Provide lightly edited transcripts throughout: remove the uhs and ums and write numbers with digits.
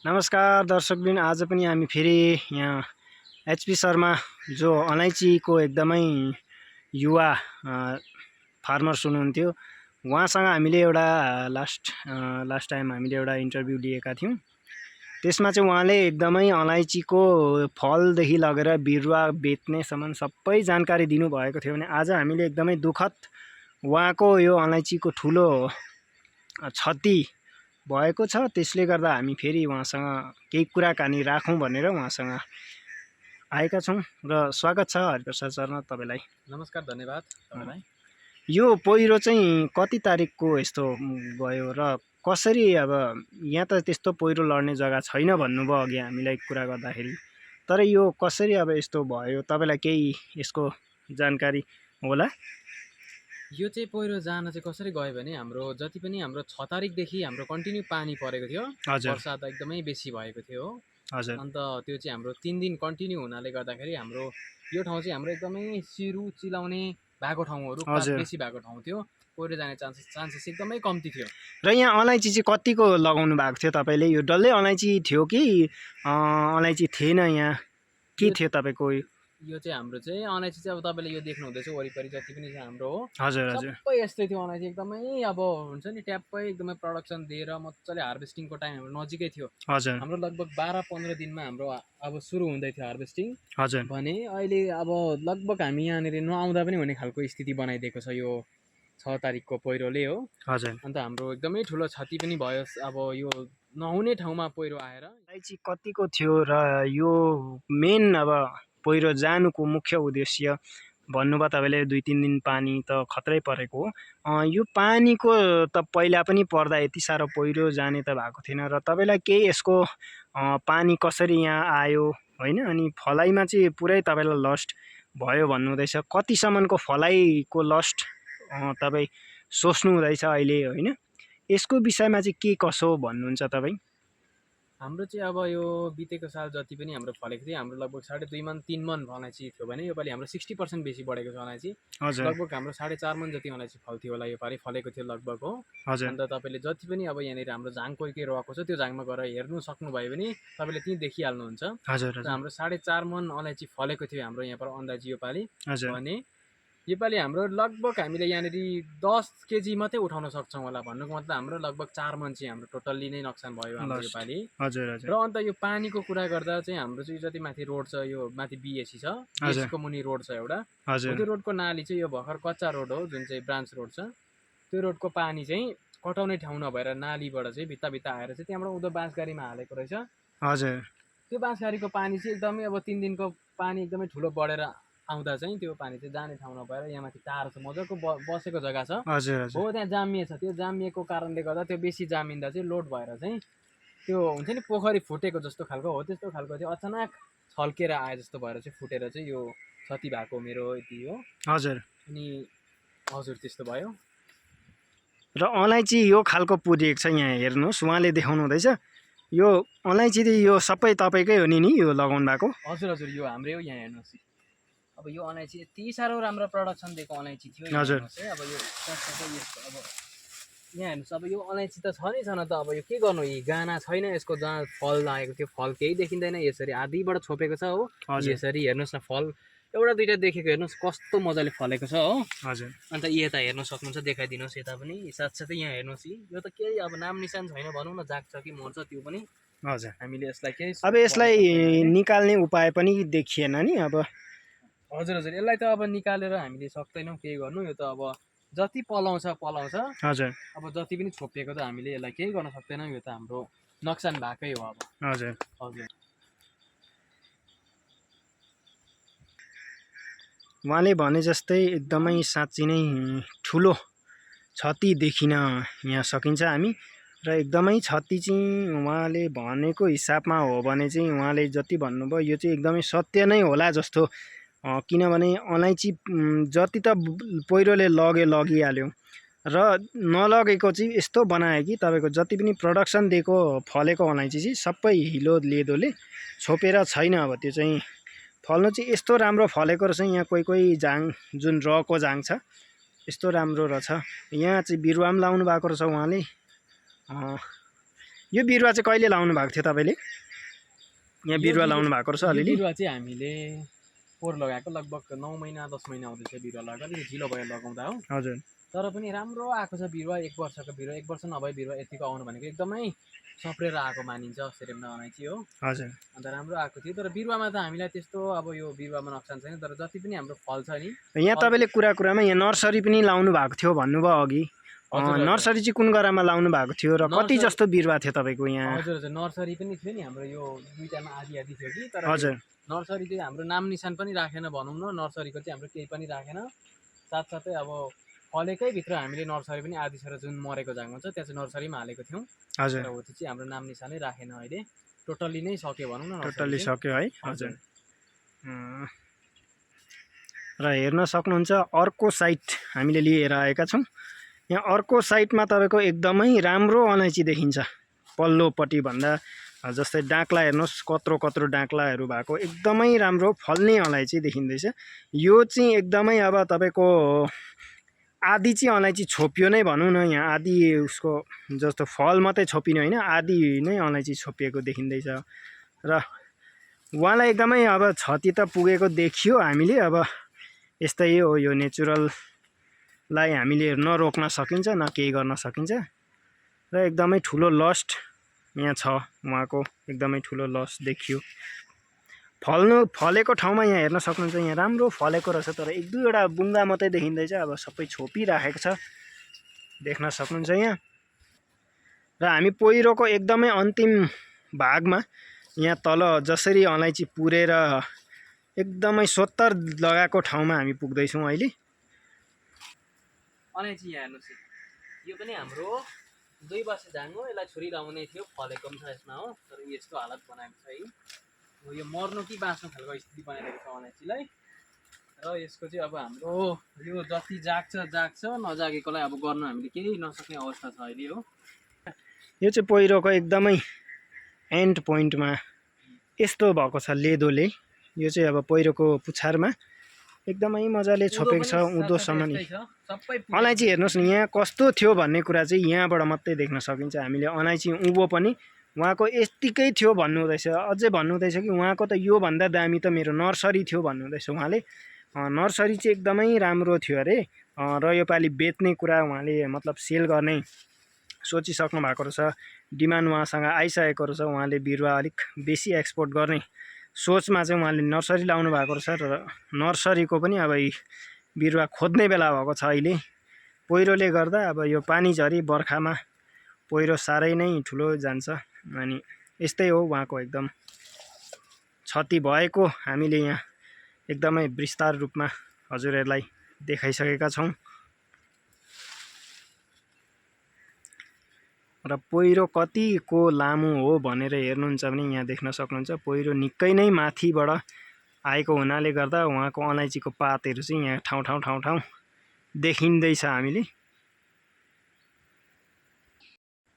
नमस्कार दर्शकवृन्द, आज पनि हामी फेरि यहाँ एचपी शर्मा जो अलैँचीको एकदमै युवा फार्मर्स हुनुहुन्थ्यो। उहाँसँग हामीले एउटा लास्ट टाइम हामीले एउटा इन्टरभ्यू लिएका थियौँ। त्यसमा चाहिँ उहाँले एकदमै अलैँचीको फलदेखि लगेर बिरुवा बेच्नेसम्म सबै जानकारी दिनुभएको थियो भने आज हामीले एकदमै दुःखद उहाँको यो अलैँचीको ठुलो क्षति भएको छ। त्यसले गर्दा हामी फेरि उहाँसँग केही कुराकानी राखौँ भनेर उहाँसँग आएका छौँ र स्वागत छ हरिप्रसाद शर्मा तपाईँलाई। नमस्कार, धन्यवाद तपाईँलाई। यो पहिरो चाहिँ कति तारिकको यस्तो भयो र कसरी, अब यहाँ त त्यस्तो पहिरो लड्ने जग्गा छैन भन्नुभयो अघि हामीलाई कुरा गर्दाखेरि, तर यो कसरी अब यस्तो भयो, तपाईँलाई केही यसको जानकारी होला? यो चाहिँ पहिरो जान चाहिँ कसरी गयो भने हाम्रो जति पनि हाम्रो 6 तारिकदेखि हाम्रो कन्टिन्यू पानी परेको थियो। वर्षा त एकदमै बेसी भएको थियो। हजुर। अन्त त्यो चाहिँ हाम्रो 3 दिन कन्टिन्यू हुनाले गर्दाखेरि हाम्रो यो ठाउँ चाहिँ हाम्रो एकदमै सिरु चिलाउने भएको ठाउँहरू बेसी भएको ठाउँ थियो। पहिरो जाने चान्सेस एकदमै कम्ती थियो। र यहाँ अलैँची चाहिँ कतिको लगाउनु भएको थियो तपाईँले? यो डल्लै अलैँची थियो कि अलैँची थिएन? यहाँ के थियो तपाईँको? यो चाहिँ हाम्रो चाहिँ अलैँची चाहिँ अब तपाईँले यो देख्नु हुँदैछ वरिपरि जति पनि छ हाम्रो हो। हजुर हजुर। सबै यस्तै थियो अलैँची, एकदमै अब हुन्छ नि ट्याप्पै एकदमै प्रोडक्सन दिएर मजाले हार्भेस्टिङको टाइम हाम्रो नजिकै थियो। हजुर। हाम्रो लगभग 12-15 दिनमा हाम्रो अब सुरु हुँदै थियो हार्भेस्टिङ। हजुर। भने अहिले अब लगभग हामी यहाँनिर नआउँदा पनि हुने खालको स्थिति बनाइदिएको छ यो 6 तारिकको पहिरोले हो। हजुर। अन्त हाम्रो एकदमै ठुलो क्षति पनि भयो। अब यो नहुने ठाउँमा पहिरो आएर अलैँची कतिको थियो र यो मेन अब पहिरो जानुको मुख्य उद्देश्य भन्नुभयो तपाईँले 2-3 दिन पानी त खत्रै परेको हो। यो पानीको त पहिला पनि पर्दा यति साह्रो पहिरो जाने त भएको थिएन र तपाईँलाई केही यसको पानी कसरी यहाँ आयो होइन, अनि फलाइमा चाहिँ पुरै तपाईँलाई लस्ट भयो भन्नुहुँदैछ। कतिसम्मको फलाइको लस्ट तपाईँ सोच्नु हुँदैछ अहिले होइन? यसको विषयमा चाहिँ के कसो भन्नुहुन्छ तपाईँ? हाम्रो चाहिँ अब यो बितेको साल जति पनि हाम्रो फलेको थियो, हाम्रो लगभग 2.5 मन 3 मन अलैँची थियो भने योपालि हाम्रो 60% बेसी बढेको छ अलैँची। लगभग हाम्रो 4.5 मन जति अलैँची फल्थ्यो होला योपालि, फलेको थियो लगभग हो। अन्त तपाईँले जति पनि अब यहाँनिर हाम्रो झाङ कोही के रहेको छ त्यो झाङमा गएर हेर्नु सक्नुभयो भने तपाईँले त्यहीँ देखिहाल्नुहुन्छ। हाम्रो 4.5 मन अलैँची फलेको थियो हाम्रो यहाँ पर अन्दाजी योपालि। भने योपालि हाम्रो लगभग हामीले यहाँनिर 10 केजी मात्रै उठाउन सक्छौँ होला। भन्नुको मतलब हाम्रो लगभग 4 मन चाहिँ हाम्रो टोटल्ली नै नोक्सान भयो हाम्रो योपालि। र अन्त यो पानीको कुरा गर्दा चाहिँ हाम्रो चाहिँ जति माथि रोड छ, यो माथि बिएसी छ, बिएसीको मुनि रोड छ एउटा, त्यो रोडको नाली चाहिँ यो भर्खर कच्चा रोड हो जुन चाहिँ ब्रान्च रोड छ। त्यो रोडको पानी चाहिँ कटाउने ठाउँ नभएर नालीबाट चाहिँ भित्ता आएर चाहिँ त्यहाँबाट उँधो बाँसगारीमा हालेको रहेछ। हजुर। त्यो बाँसगारीको पानी चाहिँ एकदमै अब 3 दिनको पानी एकदमै ठुलो बढेर आउँदा चाहिँ त्यो पानी चाहिँ जाने ठाउँ नभएर यहाँ माथि टार छ, मजाको बसेको जग्गा छ हो, त्यहाँ जामिएछ। त्यो जामिएको कारणले गर्दा त्यो बेसी जामिँदा चाहिँ लोड भएर चाहिँ त्यो हुन्छ नि पोखरी फुटेको जस्तो खालको हो, त्यस्तो खालको चाहिँ अचानक छल्केर आए जस्तो भएर चाहिँ फुटेर चाहिँ यो क्षति भएको मेरो यति हो। हजुर। अनि हजुर त्यस्तो भयो। र अलैँची यो खालको पुरिएको छ, यहाँ हेर्नुहोस् उहाँले देखाउनु हुँदैछ। यो अलैँची यो सबै तपाईँकै हो नि यो लगाउनु भएको? हजुर हजुर, यो हाम्रै हो। यहाँ हेर्नुहोस्, अब यो अलैँची यति साह्रो राम्रो प्रोडक्सन दिएको अलैँची थियो। हजुर। अब यो अब यहाँ हेर्नुहोस्, अब यो अलैँची त छ नै छ न त, अब यो के गर्नु, यी गाना छैन यसको जहाँ फल लागेको थियो, फल केही देखिँदैन। यसरी आधीबाट छोपेको छ हो, यसरी हेर्नुहोस् न, फल एउटा दुइटा देखेको हेर्नुहोस् कस्तो मजाले फलेको छ हो। हजुर। अन्त यता हेर्नु सक्नुहुन्छ, देखाइदिनुहोस् यता पनि। साथसाथै यहाँ हेर्नुहोस्, यो त केही अब नाम निशान छैन भनौँ न, जाग्छ कि मर्छ त्यो पनि। हजुर। हामीले यसलाई केही अब यसलाई निकाल्ने उपाय पनि देखिएन नि अब? हजुर हजुर, यसलाई त अब निकालेर हामीले सक्दैनौँ केही गर्नु। यो त अब जति पलाउँछ। हजुर। अब जति पनि छोपिएको त हामीले यसलाई केही गर्न सक्दैनौँ। यो त हाम्रो नोक्सान भएकै हो अब। हजुर हजुर। उहाँले भने जस्तै एकदमै साँच्ची नै ठुलो क्षति देखिन यहाँ सकिन्छ हामी। र एकदमै क्षति चाहिँ उहाँले भनेको हिसाबमा हो भने चाहिँ उहाँले जति भन्नुभयो यो चाहिँ एकदमै सत्य नै होला जस्तो, किनभने अलैँची जति त पहिरोले लगिहाल्यो र नलगेको चाहिँ यस्तो बनायो कि तपाईँको जति पनि प्रडक्सन दिएको फलेको अलैँची चाहिँ सबै हिलो लेदोले छोपेर छैन। अब त्यो चाहिँ फल्नु चाहिँ यस्तो राम्रो फलेको रहेछ। यहाँ कोही झाङ जुन रको झाङ छ यस्तो राम्रो रहेछ। यहाँ चाहिँ बिरुवा पनि लाउनु भएको रहेछ उहाँले। यो बिरुवा चाहिँ कहिले लाउनु भएको थियो तपाईँले? यहाँ बिरुवा लाउनु भएको रहेछ यो अलिअलि? बिरुवा चाहिँ हामीले पोहोर लगाएको लगभग 9 महिना 10 महिना हुँदैछ बिरुवा लगाएको, अलिकति ढिलो भयो लगाउँदा हो। हजुर। तर पनि राम्रो आएको छ बिरुवा। 1 वर्षको बिरुवा, 1 वर्ष नभए बिरुवा यतिको आउनु भनेको एकदमै सप्रेर आएको मानिन्छ सेरेमना अलैँची हो। हजुर। अन्त राम्रो आएको थियो। तर बिरुवामा त हामीलाई त्यस्तो अब यो बिरुवामा नोक्सान छैन, तर जति पनि हाम्रो फल छ नि, यहाँ तपाईँले कुरामा यहाँ नर्सरी पनि लाउनु भएको थियो भन्नुभयो अघि। नर्सरी चाहिँ कुन गरामा लाउनु भएको थियो र कति जस्तो बिरुवा थियो तपाईँको यहाँ? हजुर हजुर, नर्सरी पनि थियो नि हाम्रो, यो दुईटामा आधी आधी थियो कि। तर हजुर। नर्सरी चाहिँ हाम्रो नाम निशान पनि राखेन भनौँ न, नर्सरीको चाहिँ हाम्रो केही पनि राखेन। साथसाथै अब फलेकै भित्र हामीले नर्सरी पनि आधी छ र जुन मरेको जाङ हुन्छ त्यहाँ चाहिँ नर्सरीमा हालेको थियौँ। हजुर। र हो त्यो चाहिँ हाम्रो नाम निशानै राखेन अहिले, टोटल्ली नै सक्यो भनौँ न। टोटल्ली सक्यो है? हजुर। र हेर्न सक्नुहुन्छ अर्को साइट हामीले लिएर आएका छौँ। यहाँ अर्को साइटमा तपाईँको एकदमै राम्रो अलैँची देखिन्छ। पल्लोपट्टि भन्दा जस्तै डाँक्ला हेर्नुहोस्, कत्रो कत्रो डाँक्लाहरू भएको एकदमै राम्रो फल्ने अलैँची देखिँदैछ। यो चाहिँ एकदमै अब तपाईँको आधी चाहिँ अलैँची छोपियो नै भनौँ न। यहाँ आधी उसको जस्तो फल मात्रै छोपिने होइन, आधी नै अलैँची छोपिएको देखिँदैछ। र उहाँलाई एकदमै अब क्षति त पुगेको देखियो हामीले। अब यस्तै हो, यो नेचुरललाई हामीले न रोक्न सकिन्छ न केही गर्न सकिन्छ। र एकदमै ठुलो लस्ट यहाँ छ उहाँको, एकदमै ठुलो लस देखियो। फलेको ठाउँमा यहाँ हेर्न सक्नुहुन्छ, यहाँ राम्रो फलेको रहेछ। तर 1-2वटा बुङ्गा मात्रै देखिँदैछ, अब सबै छोपिराखेको छ, देख्न सक्नुहुन्छ यहाँ। र हामी पहिरोको एकदमै अन्तिम भागमा यहाँ तल जसरी अलैँची पुरेर एकदमै 70 लगाएको ठाउँमा हामी पुग्दैछौँ अहिले। अलैँची यहाँ हेर्नुहोस्, यो पनि हाम्रो 2 वर्ष जाङ हो। यसलाई छुरी लाउने थियो, फलेको पनि छ यसमा हो। तर यस्तो हालत बनाएको छ है, यो मर्नु कि बाँच्नु खालको स्थिति बनाइरहेको छ अलैँचीलाई। र यसको चाहिँ अब हाम्रो यो जति जाग्छ नजागेकोलाई अब गर्न हामीले केही नसक्ने अवस्था छ अहिले हो। यो चाहिँ पहिरोको एकदमै एन्ड पोइन्टमा यस्तो भएको छ लेदोले। यो चाहिँ अब पहिरोको पुछारमा एकदमै मजाले छोपेको छ उँधोसम्म नि। अलैँची हेर्नुहोस् न यहाँ कस्तो थियो भन्ने कुरा चाहिँ यहाँबाट मात्रै देख्न सकिन्छ हामीले। अलैँची उँभो पनि उहाँको यत्तिकै थियो भन्नुहुँदैछ। अझै भन्नुहुँदैछ कि उहाँको त योभन्दा दामी त मेरो नर्सरी थियो भन्नुहुँदैछ उहाँले। नर्सरी चाहिँ एकदमै राम्रो थियो अरे। र योपालि बेच्ने कुरा उहाँले मतलब सेल गर्ने सोचिसक्नु भएको रहेछ। डिमान्ड उहाँसँग आइसकेको रहेछ। उहाँले बिरुवा अलिक बेसी एक्सपोर्ट गर्ने सोचमा चाहिँ उहाँले नर्सरी लाउनु भएको रहेछ। र नर्सरीको पनि अब बिरुवा खोज्ने बेला भएको छ अहिले। पहिरोले गर्दा अब यो पानी झरी बर्खामा पहिरो साह्रै नै ठुलो जान्छ। अनि यस्तै हो उहाँको एकदम क्षति भएको हामीले यहाँ एकदमै विस्तार रूपमा हजुरहरूलाई देखाइसकेका छौँ। र पहिरो कतिको लामो हो भनेर हेर्नुहुन्छ भने यहाँ देख्न सक्नुहुन्छ पहिरो निकै नै माथिबाट आएको हुनाले गर्दा उहाँको अलैँचीको पातहरू चाहिँ यहाँ ठाउँ देखिँदैछ हामीले।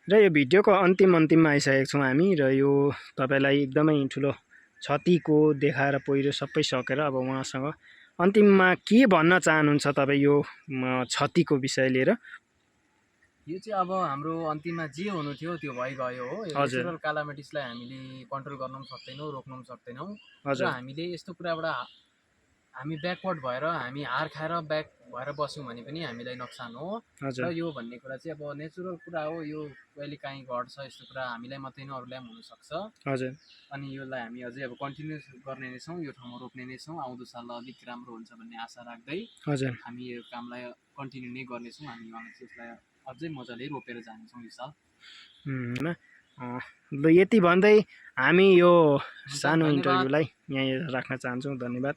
र यो भिडियोको अन्तिममा आइसकेको छौँ हामी। र यो तपाईँलाई एकदमै ठुलो क्षतिको देखाएर पहिरो सबै सकेर अब उहाँसँग अन्तिममा के भन्न चाहनुहुन्छ तपाईँ यो क्षतिको विषय लिएर? यो चाहिँ अब हाम्रो अन्तिममा जे हुनु थियो त्यो भइगयो हो। नेचुरल क्यालामिटिसलाई हामीले कन्ट्रोल गर्न पनि सक्दैनौँ, रोक्न पनि सक्दैनौँ। र हामीले यस्तो कुराबाट हामी ब्याकवर्ड भएर हामी हार खाएर ब्याक भएर बस्यौँ भने पनि हामीलाई नोक्सान हो। र यो भन्ने कुरा चाहिँ अब नेचुरल कुरा हो। यो कहिले काहीँ घट्छ यस्तो कुरा, हामीलाई मात्रै न अरूलाई पनि हुनसक्छ। हजुर। अनि यसलाई हामी अझै अब कन्टिन्यू गर्ने नै छौँ, यो ठाउँमा रोप्ने नै छौँ। आउँदो साल अलिक राम्रो हुन्छ भन्ने आशा राख्दै हजुर हामी यो कामलाई कन्टिन्यू नै गर्नेछौँ। हामी यसलाई अझै मजाले रोपेर जानेछौँ यो साल। ल यति भन्दै हामी यो सानो इन्टरभ्यूलाई यहाँ राख्न चाहन्छौँ। धन्यवाद।